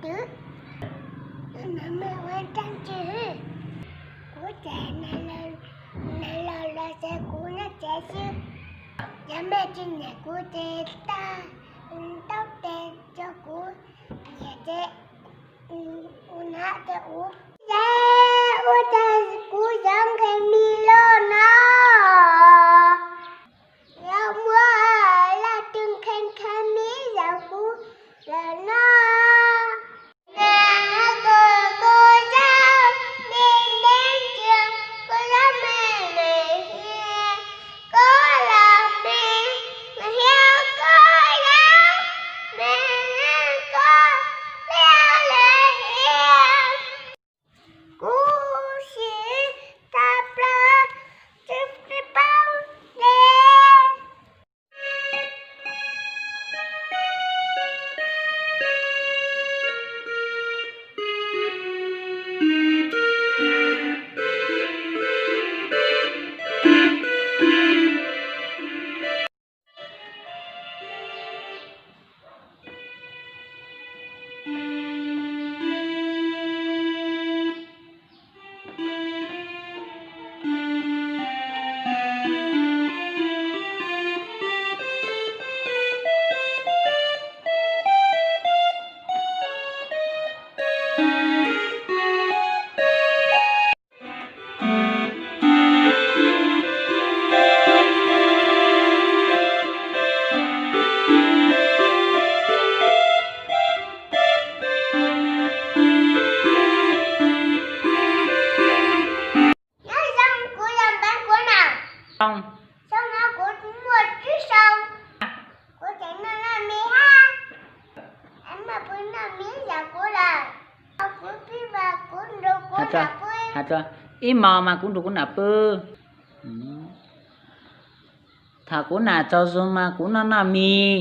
Twb, nws me ua dab tsi? Kuv ces nws los los tsev kuv nyob tsev xwb. Yog mej tsis nyiam kuv ces tag, taub tes rau kuv, nyiam ces ua na ces ua. Ces ua cas kuv yuav nqhis mis loj no? Yog muaj leej twg nqhis nqhis mis yaum kuv lawm no, na kuv kuv zab me me ntsia, kuv zab me me hia, kuv los me me hia, kuv zab me me kuv liab lawm hia. Kuv sim tag plaws tsis paub li. Nyob zoo, kuv yog Npab Kuv na. Xyoo no kuv muaj tsib xyoo, kuv tseem noj noj mis hab. Mej puas noj mis yam kuv lawm? Kuv pib mas kuv nrug kuv nam pw. Ib hmos mas kuv nrug kuv nam pw. Thaum kuv nam tsaug zog mas kuv noj noj mis.